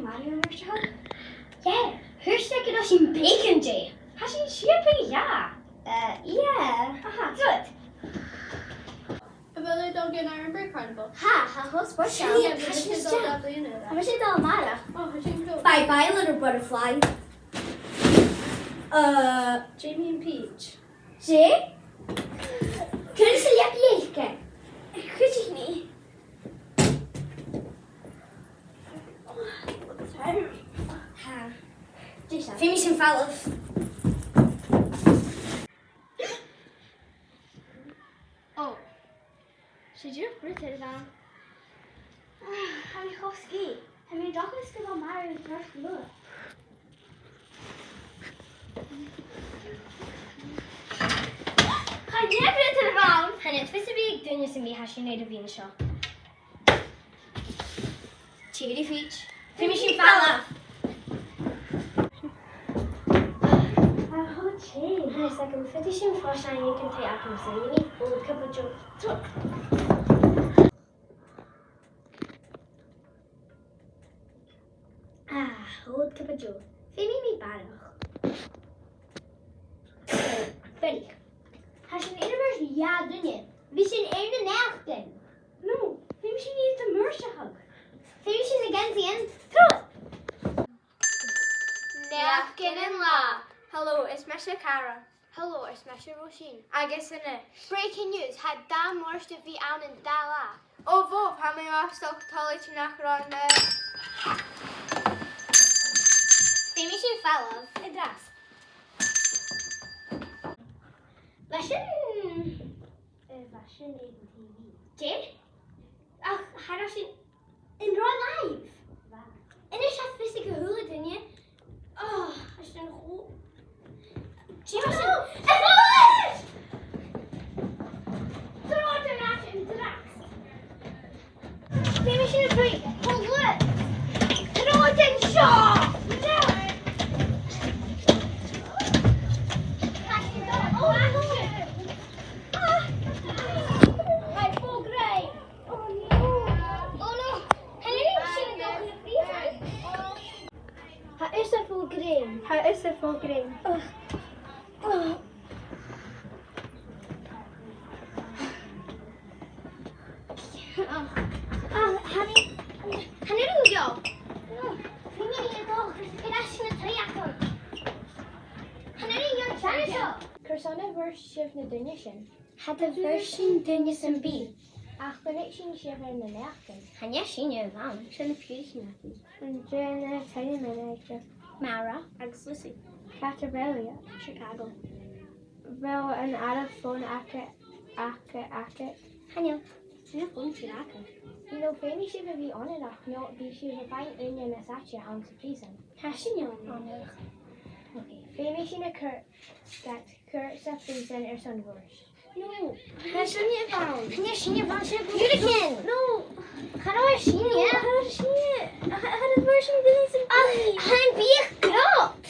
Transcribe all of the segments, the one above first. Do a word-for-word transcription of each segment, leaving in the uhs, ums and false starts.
Mario mar seo? Yeah, thuirt e gun robh sinn beagan deiseil. Tha sinn sìor beag dha. Eh, yeah. Aha, good. A bheil thu a' dol dhan Edinburgh Carnival? Tha, tha e cho spòrsail. Sin e, tha sinn a' dol. Tha mise a' dol a-màireach. Oh, tha sin cool. Bye bye, little butterfly. Uh, Jamie and Peach. Dè? Cuir seo leabaidh aige. Cuidichidh mi. Tha. Dè seo? Feumaidh sinn falbh. Oh. 'S e dìreach bruthach a bh' ann. Ah, tha mi cho sgìth. Tha mi an dòchas gu bheil Mario a' toirt luath. Chan e bruthach a bh' ann. Chan eil fhios aig duine sam bith, tha sinn air a bhith an seo. Tìoraidh Pheach. Feumaidh sinn falbh. Ah, ho, tè. Tha fhios agam, faodaidh sinn fàs an-diugh an taigh agamsa, nì mi bhon cupa deò. Ah, ho, cupa deò. Feumaidh mi barrachd. Fuirich. Tha sinn air am mairsinn, a dhaoine. Bidh sinn air na naidheachdan. No, feumaidh sinn a bhith a' mairsinn. Feumaidh sinn na geansaidhean. Trobhad! Naidheachdan an latha. Hello, is mise Cara. Hello, is mise Roisin. Agus a-nis. Breaking news, tha dà mhairt a bhith ann an dà latha. Ò bhobh, tha mi ag iarraidh toileachas nach robh na... Feumaidh sinn falbh. An-dràsta. Bha sin, eh, bha sin air an TV. Dè? Ach, tha sin an-dràsta live. Bha. A-nis tha fios aig a h-uile duine. Oh, tha sin cho... Dè tha sin? An fhear! Trobhad air ais an-dràsta. Feumaidh sinn a bhith cho luath. Trobhad an seo! Tha sin dona. Oh, tha sin. Ah! Tha e fo ghrèim. Oh no. Oh no. Chan eil sinn a' dol a bhith... Tha thusa fo ghrèim. Tha thusa fo ghrèim. Oh. Oh. Ah, ah, honey, honey, you go. No, feumaidh mi a dhol, gus an cuir sinn an taigh agam. Honey, you go, Johnny, go. Carson a mhurt sibh na daoine sin? Cha do mhurt sinn duine sam bith. Ach chunnaic sinn sibh air na naidheachdan. Chan e sinne a bh' ann, 's e na piutharaich againn. An dèan na teine mine aige? Mara agus Lucy. Càit a bheil iad? Chicago. A bheil an àireamh fòn aca, aca, aca? Chan eil. Chan eil fòn aca. You know, feumaidh sibh a bhith onarach, no bidh sibh a' faighinn ùine nas fhaide anns a' phrìosan. Tha sin onarach. Okay. Feumaidh sinn a chur, gad chur sa phrìosan airson mhurt. No. Tha sinne a' faighinn. Tha sinne a' faighinn, sin pure again. No. Cha robh sinne. Cha robh sinne. Cha, cha robh mhurt sin duine sam bith. Ach, tha am biadh grod.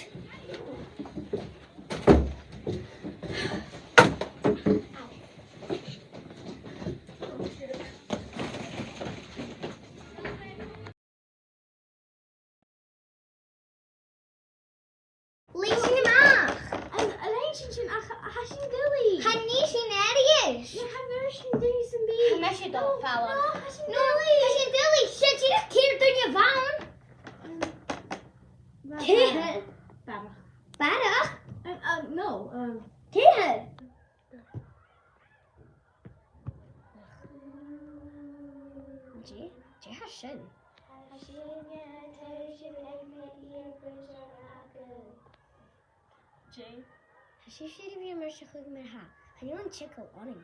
Lean sinn a-mach! An, an lean sinn sin, ach, ach tha sinn duilich. Chan eil sinn airghead. Nì, cha mhurt sinn duine sam bith. Tha mise a' dol a dh'fhalbh. No, no, tha sinn duilich. No, tha sinn duilich. 'S e dìreach ceithir duine a bh' ann. Um, ceithir. Barrachd. Barrachd? Um, um, no, um, ceithir. Dè? Dè tha sin? Tha sinn a' taigh sinn aig na earbaill aca. Dè? Tha sibhse air a bhith a' mairsinn mar-thà. Chan eil an t-eagal oirnn.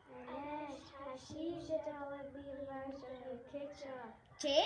Yes, tha sibhse a' dol a bhith a' mairsinn cuideachd. Dè?